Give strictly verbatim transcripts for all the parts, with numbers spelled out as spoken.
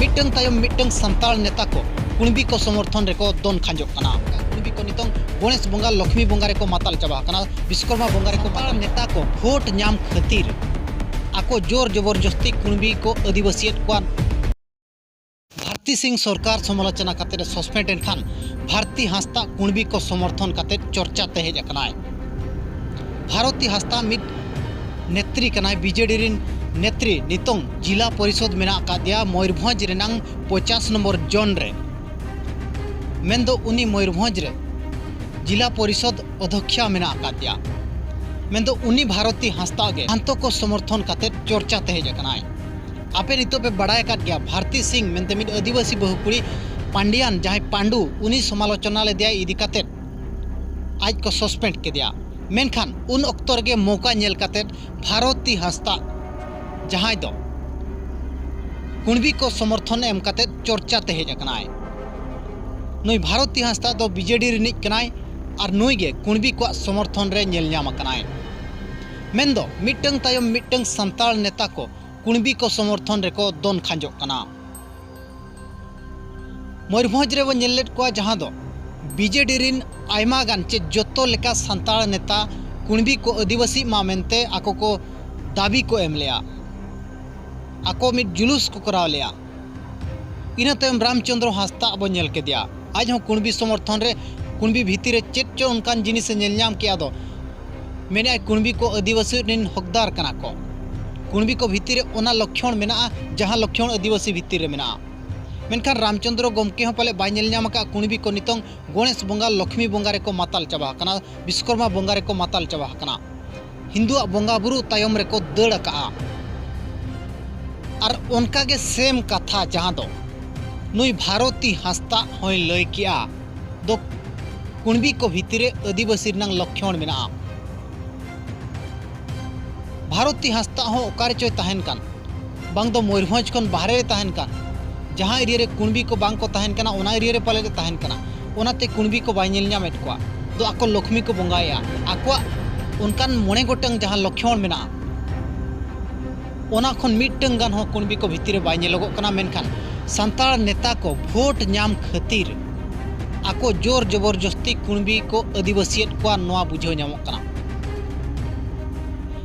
ᱢᱤᱫᱴᱟᱝ ᱛᱟᱭᱚᱢ ᱢᱤᱫᱴᱟᱝ ᱥᱟᱱᱛᱟᱲ ᱱᱮᱛᱟ ᱠᱚ ᱠᱩᱬᱵᱤ ᱠᱚ ᱥᱚᱢᱚᱨᱛᱷᱚᱱ ᱨᱮᱠᱚ ᱫᱚᱱ ᱠᱷᱟᱸᱡᱚᱜ ᱠᱟᱱᱟ᱾ ᱠᱩᱬᱵᱤ ᱠᱚ ᱱᱤᱛᱚᱝ ᱜᱚᱬᱮᱥ ᱵᱚᱸᱜᱟ, ᱞᱚᱠᱷᱢᱤ ᱵᱚᱸᱜᱟ ᱨᱮᱠᱚ ᱢᱟᱛᱟᱞ ᱪᱟᱵᱟ ᱟᱠᱟᱱᱟ᱾ ᱵᱤᱥᱠᱚᱨᱢᱟ ᱵᱚᱸᱜᱟ ᱨᱮᱠᱚ ᱢᱟᱛᱟᱞ᱾ ᱱᱮᱛᱟ ᱠᱚ ᱵᱷᱳᱴ ᱧᱟᱢ ᱠᱷᱟᱹᱛᱤᱨ ᱟᱠᱚ ᱡᱳᱨ ᱡᱚᱵᱚᱨᱡᱚᱥᱛᱤ ᱠᱩᱬᱵᱤ ᱠᱚ ᱟᱹᱫᱤᱵᱟᱹᱥᱤᱭᱮᱫ ᱠᱚᱣᱟ᱾ ᱵᱷᱟᱨᱛᱤ ᱥᱤᱝ ᱥᱚᱨᱠᱟᱨ ᱥᱚᱢᱟᱞᱳᱪᱚᱱᱟ ᱠᱟᱛᱮ ᱮ suspend ᱮᱱ ᱠᱷᱟᱱ ᱵᱷᱟᱨᱛᱤ ᱦᱟᱸᱥᱫᱟ ᱠᱩᱬᱵᱤ ᱠᱚ ᱥᱚᱢᱚᱨᱛᱷᱚᱱ ᱠᱟᱛᱮ ᱪᱚᱨᱪᱟ ᱛᱮ ᱦᱮᱡ ᱟᱠᱟᱱᱟᱭ᱾ ᱵᱷᱟᱨᱚᱛᱤ ᱦᱟᱸᱥᱫᱟ ᱢᱤᱫ ᱱᱮᱛᱨᱤ ᱠᱟᱱᱟᱭ, ᱵᱤᱡᱮᱰᱤ ᱨᱤᱱ ᱱᱮᱛᱨᱤ᱾ ᱱᱤᱛᱚᱝ ᱡᱤᱞᱟ ᱯᱚᱨᱤᱥᱚᱫ ᱢᱮᱱᱟᱜ ᱟᱠᱟᱫᱮᱭᱟ ᱢᱚᱭᱩᱨᱵᱷᱚᱸᱡᱽ ᱨᱮᱱᱟᱝ ᱯᱚᱪᱟᱥ ᱱᱚᱢᱵᱚᱨ ᱡᱳᱱ ᱨᱮ, ᱢᱮᱱᱫᱚ ᱩᱱᱤ ᱢᱚᱭᱩᱨᱵᱷᱚᱸᱡᱽ ᱨᱮ ᱡᱤᱞᱟ ᱯᱚᱨᱤᱥᱚᱫ ᱚᱫᱷᱚᱠᱷᱭᱟ ᱢᱮᱱᱟᱜ ᱟᱠᱟᱫᱮᱭᱟ᱾ ᱢᱮᱱᱫᱚ ᱩᱱᱤ ᱵᱷᱟᱨᱚᱛᱤ ᱦᱟᱸᱥᱫᱟ ᱜᱮ ᱦᱟᱱᱛᱚ ᱠᱚ ᱥᱚᱢᱚᱨᱛᱷᱚᱱ ᱠᱟᱛᱮ ᱪᱚᱨᱪᱟ ᱛᱮ ᱦᱮᱡ ᱟᱠᱟᱱᱟᱭ᱾ ᱟᱯᱮ ᱱᱤᱛᱚᱜ ᱯᱮ ᱵᱟᱲᱟᱭ ᱟᱠᱟᱫ ᱜᱮᱭᱟ, ᱵᱷᱟᱨᱛᱤ ᱥᱤᱝ ᱢᱮᱱᱛᱮ ᱢᱤᱫ ᱟᱹᱫᱤᱵᱟᱹᱥᱤ ᱵᱟᱹᱦᱩ ᱠᱩᱲᱤ, ᱯᱟᱱᱰᱤᱭᱟᱱ, ᱡᱟᱦᱟᱸᱭ ᱯᱟᱱᱰᱩ, ᱩᱱᱤ ᱥᱚᱢᱟᱞᱳᱪᱚᱱᱟ ᱞᱮᱫᱮᱭᱟᱭ ᱤᱫᱤ ᱠᱟᱛᱮ ᱟᱡ ᱠᱚ suspend ᱠᱮᱫᱮᱭᱟ᱾ ᱢᱮᱱᱠᱷᱟᱱ ᱩᱱ ᱚᱠᱛᱚ ᱨᱮᱜᱮ ᱢᱚᱣᱠᱟ ᱧᱮᱞ ᱠᱟᱛᱮ ᱵᱷᱟᱨᱚᱛᱤ ᱦᱟᱸᱥᱫᱟ, ᱡᱟᱦᱟᱸᱭ ᱫᱚ ᱠᱩᱬᱵᱤ ᱠᱚ ᱥᱚᱢᱚᱨᱛᱷᱚᱱ ᱮᱢ ᱠᱟᱛᱮ ᱪᱚᱨᱪᱟ ᱛᱮ ᱦᱮᱡ ᱟᱠᱟᱱᱟᱭ᱾ ᱱᱩᱭ ᱵᱷᱟᱨᱚᱛᱤ ᱦᱟᱸᱥᱫᱟ ᱫᱚ ᱵᱤᱡᱮᱰᱤ ᱨᱤᱱᱤᱡ ᱠᱟᱱᱟᱭ ᱟᱨ ᱱᱩᱭ ᱜᱮ ᱠᱩᱬᱵᱤ ᱠᱚᱣᱟᱜ ᱥᱚᱢᱚᱨᱛᱷᱚᱱ ᱨᱮ ᱧᱮᱞ ᱧᱟᱢ ᱟᱠᱟᱱᱟᱭ᱾ ᱢᱮᱱᱫᱚ ᱢᱤᱫᱴᱟᱝ ᱛᱟᱭᱚᱢ ᱢᱤᱫᱴᱟᱝ ᱥᱟᱱᱛᱟᱲ ᱱᱮᱛᱟ ᱠᱚ ᱠᱩᱬᱵᱤ ᱠᱚ ᱥᱚᱢᱚᱨᱛᱷᱚᱱ ᱨᱮᱠᱚ ᱫᱚᱱ ᱠᱷᱟᱸᱡᱚᱜ ᱠᱟᱱᱟ᱾ ᱢᱚᱭᱩᱨᱵᱷᱚᱸᱡᱽ ᱨᱮᱵᱚ ᱧᱮᱞ ᱞᱮᱫ ᱠᱚᱣᱟ, ᱡᱟᱦᱟᱸ ᱫᱚ ᱵᱤᱡᱮᱰᱤ ᱨᱤᱱ ᱟᱭᱢᱟ ᱜᱟᱱ ᱪᱮ ᱡᱚᱛᱚ ᱞᱮᱠᱟ ᱥᱟᱱᱛᱟᱲ ᱱᱮᱛᱟ ᱠᱩᱬᱵᱤ ᱠᱚ ᱟᱹᱫᱤᱵᱟᱹᱥᱤᱜ ᱢᱟ ᱢᱮᱱᱛᱮ ᱟᱠᱚ ᱠᱚ ᱫᱟᱹᱵᱤ ᱠᱚ ᱮᱢ ᱞᱮᱜᱼᱟ᱾ ᱟᱠᱚ ᱢᱤᱫ ᱡᱩᱞᱩᱥ ᱠᱚ ᱠᱚᱨᱟᱣ ᱞᱮᱜᱼᱟ᱾ ᱤᱱᱟᱹ ᱛᱟᱭᱚᱢ ᱨᱟᱢᱪᱚᱸᱫᱽᱨᱚ ᱦᱟᱸᱥᱫᱟ ᱵᱚ ᱧᱮᱞ ᱠᱮᱫᱮᱭᱟ, ᱟᱡ ᱦᱚᱸ ᱠᱩᱬᱵᱤ ᱥᱚᱢᱚᱨᱛᱷᱚᱱ ᱨᱮ, ᱠᱩᱬᱵᱤ ᱵᱷᱤᱛᱤᱨ ᱨᱮ ᱪᱮᱫ ᱪᱚ ᱚᱱᱠᱟᱱ ᱡᱤᱱᱤᱥ ᱮ ᱧᱮᱞ ᱧᱟᱢ ᱠᱮᱜᱼᱟ, ᱫᱚ ᱢᱮᱱᱮᱫᱼᱟᱭ ᱠᱩᱬᱵᱤ ᱠᱚ ᱟᱹᱫᱤᱵᱟᱹᱥᱤ ᱨᱮᱱ ᱦᱚᱠᱫᱟᱨ ᱠᱟᱱᱟ ᱠᱚ᱾ ᱠᱩᱬᱵᱤ ᱠᱚ ᱵᱷᱤᱛᱤᱨ ᱨᱮ ᱚᱱᱟ ᱞᱚᱠᱠᱷᱚᱬ ᱢᱮᱱᱟᱜᱼᱟ, ᱡᱟᱦᱟᱸ ᱞᱚᱠᱠᱷᱚᱬ ᱟᱹᱫᱤᱵᱟᱹᱥᱤ ᱵᱷᱤᱛᱤᱨ ᱨᱮ ᱢᱮᱱᱟᱜᱼᱟ᱾ ᱢᱮᱱᱠᱷᱟᱱ ᱨᱟᱢᱪᱚᱸᱫᱽᱨᱚ ᱜᱚᱢᱠᱮ ᱦᱚᱸ ᱯᱟᱞᱮ ᱵᱟᱭ ᱧᱮᱞ ᱧᱟᱢ ᱟᱠᱟᱫ ᱠᱩᱬᱵᱤ ᱠᱚ ᱱᱤᱛᱚᱝ ᱜᱚᱬᱮᱥ ᱵᱚᱸᱜᱟ, ᱞᱚᱠᱷᱢᱤ ᱵᱚᱸᱜᱟ ᱨᱮᱠᱚ ᱢᱟᱛᱟᱞ ᱪᱟᱵᱟ ᱟᱠᱟᱱᱟ, ᱵᱤᱥᱠᱚᱨᱢᱟ ᱵᱚᱸᱜᱟ ᱨᱮᱠᱚ ᱢᱟᱛᱟᱞ ᱪᱟᱵᱟ ᱟᱠᱟᱱᱟ, ᱦᱤᱱᱫᱩᱣᱟᱜ ᱵᱚᱸᱜᱟ ᱵᱩᱨᱩ ᱛᱟᱭᱚᱢ ᱨᱮᱠᱚ ᱫᱟᱹᱲ ᱟᱠᱟᱜᱼᱟ᱾ ᱟᱨ ᱚᱱᱠᱟ ᱜᱮ same ᱠᱟᱛᱷᱟ ᱡᱟᱦᱟᱸ ᱫᱚ ᱱᱩᱭ ᱵᱷᱟᱨᱚᱛᱤ ᱦᱟᱸᱥᱫᱟ ᱦᱚᱸᱭ ᱞᱟᱹᱭ ᱠᱮᱜᱼᱟ, ᱫᱚ ᱠᱩᱬᱵᱤ ᱠᱚ ᱵᱷᱤᱛᱤᱨ ᱨᱮ ᱟᱹᱫᱤᱵᱟᱹᱥᱤ ᱨᱮᱱᱟᱜ ᱞᱚᱠᱠᱷᱚᱬ ᱢᱮᱱᱟᱜᱼᱟ᱾ ᱵᱷᱟᱨᱚᱛᱤ ᱦᱟᱸᱥᱫᱟ ᱦᱚᱸ ᱚᱠᱟ ᱨᱮᱪᱚᱭ ᱛᱟᱦᱮᱱ ᱠᱟᱱ, ᱵᱟᱝ ᱫᱚ ᱢᱚᱭᱩᱨᱵᱷᱚᱸᱡᱽ ᱠᱷᱚᱱ ᱵᱟᱦᱨᱮ ᱨᱮ ᱛᱟᱦᱮᱱ ᱠᱟᱱ, ᱡᱟᱦᱟᱸ area ᱨᱮ ᱠᱩᱬᱵᱤ ᱠᱚ ᱵᱟᱝ ᱠᱚ ᱛᱟᱦᱮᱱ ᱠᱟᱱᱟ, ᱚᱱᱟ area ᱨᱮ ᱯᱟᱞᱮᱫ ᱮ ᱛᱟᱦᱮᱱ ᱠᱟᱱᱟ, ᱚᱱᱟᱛᱮ ᱠᱩᱬᱵᱤ ᱠᱚ ᱵᱟᱭ ᱧᱮᱞ ᱧᱟᱢᱮᱫ ᱠᱚᱣᱟ᱾ ᱫᱚ ᱟᱠᱚ ᱞᱚᱠᱷᱢᱤ ᱠᱚ ᱵᱚᱸᱜᱟᱭᱮᱜᱼᱟ᱾ ᱟᱠᱚᱣᱟᱜ ᱚᱱᱠᱟᱱ ᱢᱚᱬᱮ ᱜᱚᱴᱟᱝ ᱡᱟᱦᱟᱸ ᱞᱚᱠᱠᱷᱚᱬ ᱢᱮᱱᱟᱜᱼᱟ, ᱚᱱᱟ ᱠᱷᱚᱱ ᱢᱤᱫᱴᱟᱝ ᱜᱟᱱ ᱦᱚᱸ ᱠᱩᱬᱵᱤ ᱠᱚ ᱵᱷᱤᱛᱤᱨ ᱨᱮ ᱵᱟᱭ ᱧᱮᱞᱚᱜᱚᱜ ᱠᱟᱱᱟ᱾ ᱢᱮᱱᱠᱷᱟᱱ ᱥᱟᱱᱛᱟᱲ ᱱᱮᱛᱟ ᱠᱚ ᱵᱷᱳᱴ ᱧᱟᱢ ᱠᱷᱟᱹᱛᱤᱨ ᱟᱠᱚ ᱡᱳᱨ ᱡᱚᱵᱚᱨᱡᱚᱥᱛᱤ ᱠᱩᱬᱵᱤ ᱠᱚ ᱟᱹᱫᱤᱵᱟᱹᱥᱤᱭᱮᱫ ᱠᱚᱣᱟ, ᱱᱚᱣᱟ ᱵᱩᱡᱷᱟᱹᱣ ᱧᱟᱢᱚᱜ ᱠᱟᱱᱟ᱾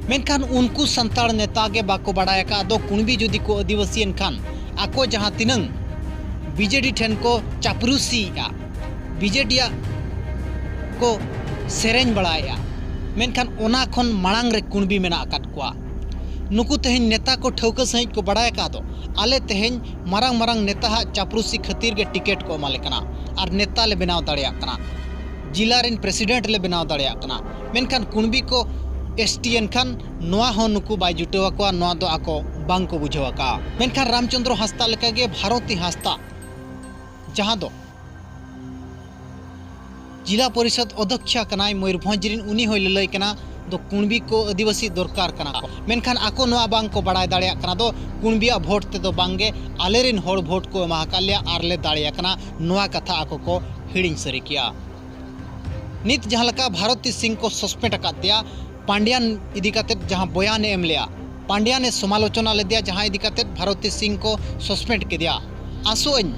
ᱢᱮᱱᱠᱷᱟᱱ ᱩᱱᱠᱩ ᱥᱟᱱᱛᱟᱲ ᱱᱮᱛᱟ ᱜᱮ ᱵᱟᱠᱚ ᱵᱟᱲᱟᱭ ᱟᱠᱟᱫ ᱫᱚ, ᱠᱩᱬᱵᱤ ᱡᱩᱫᱤ ᱠᱚ ᱟᱹᱫᱤᱵᱟᱹᱥᱤᱭᱮᱱ ᱠᱷᱟᱱ ᱟᱠᱚ ᱡᱟᱦᱟᱸ ᱛᱤᱱᱟᱹᱝ ᱵᱤᱡᱮᱰᱤ ᱴᱷᱮᱱ ᱠᱚ ᱪᱟᱯᱨᱩᱥᱤᱭᱮᱫᱼᱟ, ᱵᱤᱡᱮᱰᱤᱭᱟᱜ ᱠᱚ ᱥᱮᱨᱮᱧ ᱵᱟᱲᱟᱭᱮᱫᱼᱟ, ᱢᱮᱱᱠᱷᱟᱱ ᱚᱱᱟ ᱠᱷᱚᱱ ᱢᱟᱲᱟᱝ ᱨᱮ ᱠᱩᱬᱵᱤ ᱢᱮᱱᱟᱜ ᱟᱠᱟᱫ ᱠᱚᱣᱟ᱾ ᱱᱩᱠᱩ ᱛᱮᱦᱮᱧ ᱱᱮᱛᱟ ᱠᱚ ᱴᱷᱟᱹᱣᱠᱟᱹ ᱥᱟᱺᱦᱤᱡ ᱠᱚ ᱵᱟᱲᱟᱭ ᱟᱠᱟᱫ ᱫᱚ, ᱟᱞᱮ ᱛᱮᱦᱮᱧ ᱢᱟᱨᱟᱝ ᱢᱟᱨᱟᱝ ᱱᱮᱛᱟ ᱦᱟᱜ ᱪᱟᱯᱨᱩᱥᱤ ᱠᱷᱟᱹᱛᱤᱨ ᱜᱮ ᱴᱤᱠᱤᱴ ᱠᱚ ᱮᱢᱟᱞᱮ ᱠᱟᱱᱟ ᱟᱨ ᱱᱮᱛᱟ ᱞᱮ ᱵᱮᱱᱟᱣ ᱫᱟᱲᱮᱭᱟᱜ ᱠᱟᱱᱟ, ᱡᱤᱞᱟ ᱨᱮᱱ ᱯᱨᱮᱥᱤᱰᱮᱱᱴ ᱞᱮ ᱵᱮᱱᱟᱣ ᱫᱟᱲᱮᱭᱟᱜ ᱠᱟᱱᱟ, ᱢᱮᱱᱠᱷᱟᱱ ᱠᱩᱬᱵᱤ ᱠᱚ ᱮᱥᱴᱤ ᱮᱱ ᱠᱷᱟᱱ ᱱᱚᱣᱟ ᱦᱚᱸ ᱱᱩᱠᱩ ᱵᱟᱭ ᱡᱩᱴᱟᱹᱣ ᱟᱠᱚᱣᱟ, ᱱᱚᱣᱟ ᱫᱚ ᱟᱠᱚ ᱵᱟᱝ ᱠᱚ ᱵᱩᱡᱷᱟᱹᱣ ᱟᱠᱟᱫᱼᱟ᱾ ᱢᱮᱱᱠᱷᱟᱱ ᱨᱟᱢᱪᱚᱸᱫᱽᱨᱚ ᱦᱟᱸᱥᱫᱟ ᱞᱮᱠᱟᱜᱮ ᱵᱷᱟᱨᱚᱛᱤ ᱦᱟᱸᱥᱫᱟ, ᱡᱟᱦᱟᱸ ᱫᱚ ᱡᱤᱞᱟ ᱯᱚᱨᱤᱥᱚᱫ ᱚᱫᱷᱭᱚᱠᱷᱟ ᱠᱟᱱᱟᱭ ᱢᱚᱭᱩᱨᱵᱷᱚᱸᱡᱽ ᱨᱤᱱ, ᱩᱱᱤ ᱦᱚᱸᱭ ᱞᱟᱹᱞᱟᱹᱭ ᱠᱟᱱᱟ ᱫᱚ ᱠᱩᱬᱵᱤ ᱠᱚ ᱟᱹᱫᱤᱵᱟᱹᱥᱤ ᱫᱚᱨᱠᱟᱨ ᱠᱟᱱᱟ ᱠᱚ, ᱢᱮᱱᱠᱷᱟᱱ ᱟᱠᱚ ᱱᱚᱣᱟ ᱵᱟᱝ ᱠᱚ ᱵᱟᱲᱟᱭ ᱫᱟᱲᱮᱭᱟᱜ ᱠᱟᱱᱟ ᱫᱚ ᱠᱩᱬᱵᱤᱭᱟᱜ ᱵᱷᱳᱴ ᱛᱮᱫᱚ ᱵᱟᱝᱜᱮ ᱟᱞᱮ ᱨᱤᱱ ᱦᱚᱲ ᱵᱷᱳᱴ ᱠᱚ ᱮᱢᱟ ᱟᱠᱟᱫ ᱞᱮᱭᱟ ᱟᱨ ᱞᱮ ᱫᱟᱲᱮ ᱟᱠᱟᱱᱟ, ᱱᱚᱣᱟ ᱠᱟᱛᱷᱟ ᱟᱠᱚ ᱠᱚ ᱦᱤᱲᱤᱧ ᱥᱟᱹᱨᱤ ᱠᱮᱜᱼᱟ᱾ ᱱᱤᱛ ᱡᱟᱦᱟᱸ ᱞᱮᱠᱟ ᱵᱷᱟᱨᱚᱛᱤ ᱥᱤᱝ ᱠᱚ ᱥᱚᱥᱯᱮᱱᱰ ᱟᱠᱟᱫ ᱫᱮᱭᱟ, ᱯᱟᱱᱰᱤᱭᱟᱱ ᱤᱫᱤ ᱠᱟᱛᱮᱫ ᱡᱟᱦᱟᱸ ᱵᱚᱭᱟᱱᱮ ᱮᱢ ᱞᱮᱜᱼᱟ, ᱯᱟᱱᱰᱤᱭᱟᱱᱮ ᱥᱚᱢᱟᱞᱳᱪᱚᱱᱟ ᱞᱮᱫᱮᱭᱟ, ᱡᱟᱦᱟᱸ ᱤᱫᱤ ᱠᱟᱛᱮᱫ ᱵᱷᱟᱨᱚᱛᱤ ᱥᱤᱝ ᱠᱚ ᱥᱚᱥᱯᱮᱱᱰ ᱠᱮᱫᱮᱭᱟ᱾ ᱟᱥᱚᱜ ᱟᱹᱧ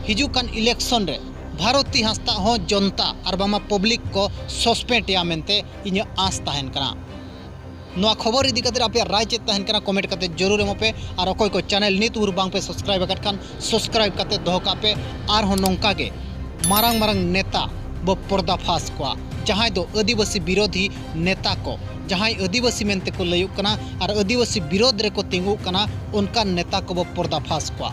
ᱦᱤᱡᱩᱜ ᱠᱟᱱ ᱤᱞᱮᱠᱥᱚᱱ ᱨᱮ ᱵᱷᱟᱨᱚᱛᱤ ᱦᱟᱸᱥᱫᱟ ᱦᱚᱸ ᱡᱚᱱᱛᱟ ᱟᱨ ᱵᱟᱝᱢᱟ ᱯᱟᱵᱽᱞᱤᱠ ᱠᱚ ᱥᱚᱥᱯᱮᱱᱰ ᱮᱭᱟ ᱢᱮᱱᱛᱮ ᱤᱧᱟᱹᱜ ᱟᱸᱥ ᱛᱟᱦᱮᱱ ᱠᱟᱱᱟ᱾ ᱱᱚᱣᱟ ᱠᱷᱚᱵᱚᱨ ᱤᱫᱤ ᱠᱟᱛᱮᱫ ᱟᱯᱮᱭᱟᱜ ᱨᱟᱭ ᱪᱮᱫ ᱛᱟᱦᱮᱱ ᱠᱟᱱᱟ, ᱠᱚᱢᱮᱱᱴ ᱠᱟᱛᱮᱫ ᱡᱚᱨᱩᱨ ᱮᱢᱚᱜ ᱯᱮ᱾ ᱟᱨ ᱚᱠᱚᱭ ᱠᱚ ᱪᱮᱱᱮᱞ ᱱᱤᱛ ᱵᱷᱳᱨ ᱵᱟᱝ ᱯᱮ ᱥᱟᱵᱥᱠᱨᱟᱭᱤᱵ ᱟᱠᱟᱫ ᱠᱷᱟᱱ, ᱥᱟᱵᱥᱠᱨᱟᱭᱤᱵ ᱠᱟᱛᱮᱫ ᱫᱚᱦᱚ ᱠᱟᱜ ᱯᱮ᱾ ᱟᱨᱦᱚᱸ ᱱᱚᱝᱠᱟ ᱜᱮ ᱢᱟᱨᱟᱝ ᱢᱟᱨᱟᱝ ᱱᱮᱛᱟ ᱵᱚ ᱯᱚᱨᱫᱟᱯᱷᱟᱥ ᱠᱚᱣᱟ, ᱡᱟᱦᱟᱸᱭ ᱫᱚ ᱟᱹᱫᱤᱵᱟᱹᱥᱤ ᱵᱤᱨᱳᱫᱷᱤ ᱱᱮᱛᱟ ᱠᱚ, ᱡᱟᱦᱟᱸᱭ ᱟᱹᱫᱤᱵᱟᱹᱥᱤ ᱢᱮᱱᱛᱮ ᱠᱚ ᱞᱟᱹᱭᱩᱜ ᱠᱟᱱᱟ ᱟᱨ ᱟᱹᱫᱤᱵᱟᱹᱥᱤ ᱵᱤᱨᱳᱫᱷ ᱨᱮᱠᱚ ᱛᱤᱸᱜᱩᱜ ᱠᱟᱱᱟ, ᱚᱱᱠᱟᱱ ᱱᱮᱛᱟ ᱠᱚᱵᱚ ᱯᱚᱨᱫᱟᱯᱷᱟᱥ ᱠᱚᱣᱟ᱾